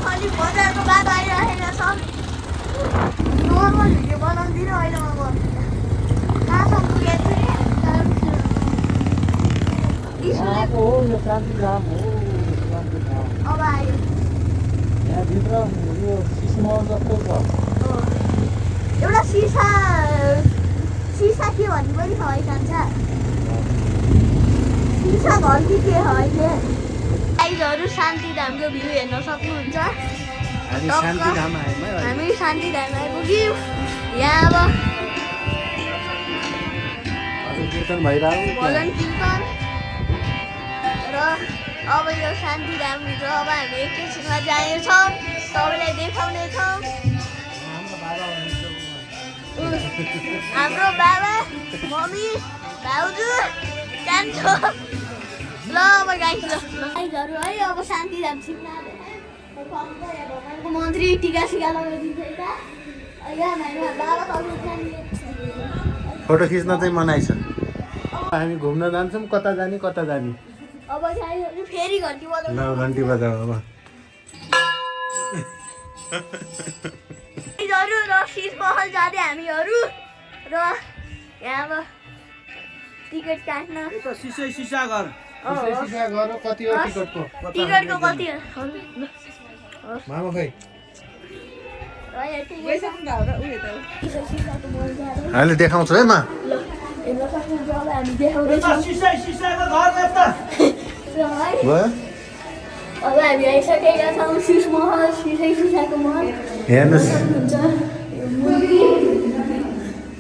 खाली बजारको बात आइरहेको छ नर्मल भिडियो बनाउँदिनँ अहिले म कहाँसम्म पुगेको थिएँ अब आयो एउटा सिसा के भन्ने पनि छ है कान्छ सिसा घर कि के हो अहिले गाइजहरू शान्तिधामको भ्यू हेर्न सक्नुहुन्छ हामी शान्तिधाम आइपुग्यौँ यहाँ अब भजन कीर्तन र अब यो शान्तिधामभित्र अब हामी एकैछिनमा जानेछौँ तपाईँलाई देखाउनेछौँ हाम्रो बाबा मम्मी भाउजू जान्छौँ ल अब गाइजहरू है अब शान्तिधाम छिप्न भगवानको मन्त्री टिका सिका लगाइदिन्छ फोटो खिच्न चाहिँ मनाइ छ हामी घुम्न जान्छौँ कता जाने अब गाइजहरू फेरि घन्टी बजाउँ ल घन्टी बजाऊ अब गाइजहरू र शीशमहल जाँदै हामीहरू र यहाँ अब टिकट काट्न सिसा घर कति हो टिकटको टिकटको कति मामा खै अहिले देखाउँछु है मा भयो अब हामी आइसकेका छौँ शीशमहल सिसाको महल हेर्नुहोस्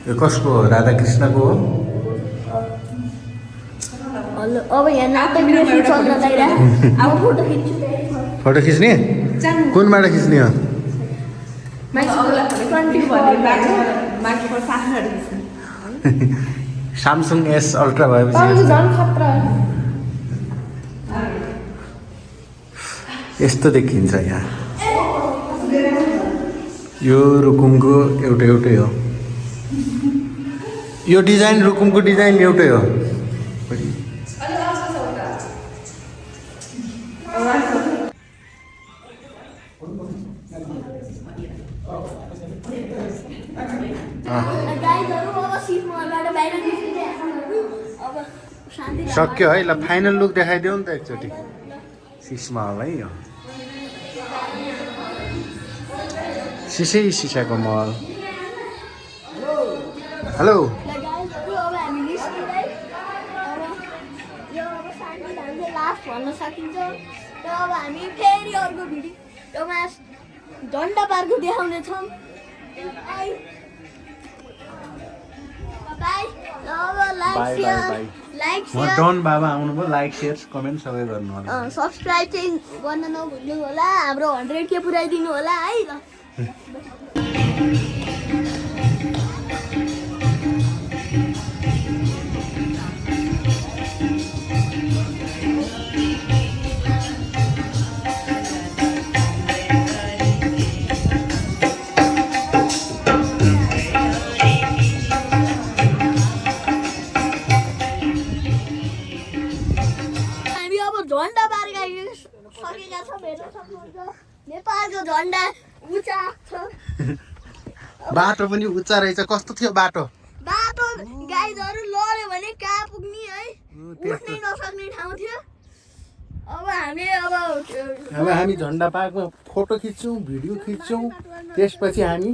यो कसको हो राधाकृष्णको हो अब यहाँ नाटक चल्न गइरहेको अब फोटो खिच्छु फोटो खिच्ने कुनबाट खिच्ने हो सामसुङ एस अल्ट्रा भएपछि यस्तो देखिन्छ यहाँ यो रुकुमको एउटै हो यो डिजाइन रुकुमको डिजाइन एउटै हो सक्यो है ल फाइनल लुक देखाइदेऊ नि त एकचोटि सिसमहल है यो सिसाको महल हेलो भन्न सकिन्छ र अब हामी फेरि अर्को भिडियोमा झन्डा पार्कको देखाउनेछौँ डन बाबा आउनुभयो लाइक सेयर कमेन्ट सबै गर्नु होला सब्सक्राइब चाहिँ गर्न नभुल्नु होला हाम्रो 100K पुऱ्याइदिनु होला है ल झन्डा पार्क सकेका छौँ हेर्न सक्नुहुन्छ नेपालको झन्डा उचा छ बाटो पनि उच्चा रहेछ कस्तो थियो बाटो गाइजहरू लड्यो भने कहाँ पुग्ने है उठ्नै नसक्ने ठाउँ थियो अब हामी झन्डा पार्कमा फोटो खिच्छौँ भिडियो खिच्छौँ त्यसपछि हामी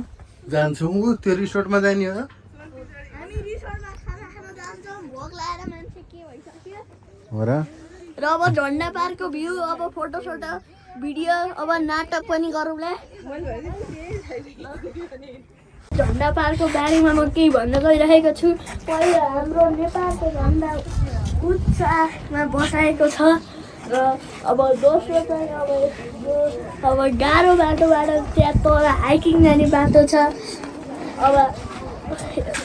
जान्छौँ त्यो रिसोर्टमा जाने हो हामी रिसोर्टमा खाना खान जान्छौँ भोक लागेर मान्छे के भइसक्यो हो र अब झन्डा पार्कको भ्यू अब फोटो भिडियो अब नाटक पनि गरौँला झन्डा पार्कको बारेमा म केही भन्न गइरहेको छु पहिला हाम्रो नेपालको झन्डा उच्चमा बसाएको छ र अब दोस्रो चाहिँ अब गाह्रो बाटोबाट त्यहाँ तल हाइकिङ जाने बाटो छ अब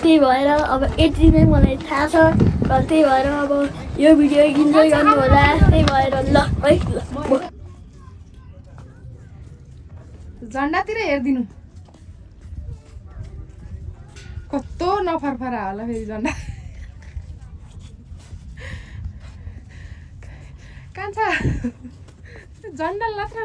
त्यही भएर अब यति नै मलाई थाहा छ र त्यही भएर अब यो भिडियो इन्जोय गर्नु होला त्यही भएर ल है झन्डातिर हेरिदिनु कस्तो नफरफरा होला फेरि झन्डा कान्छा झन्डा लात्र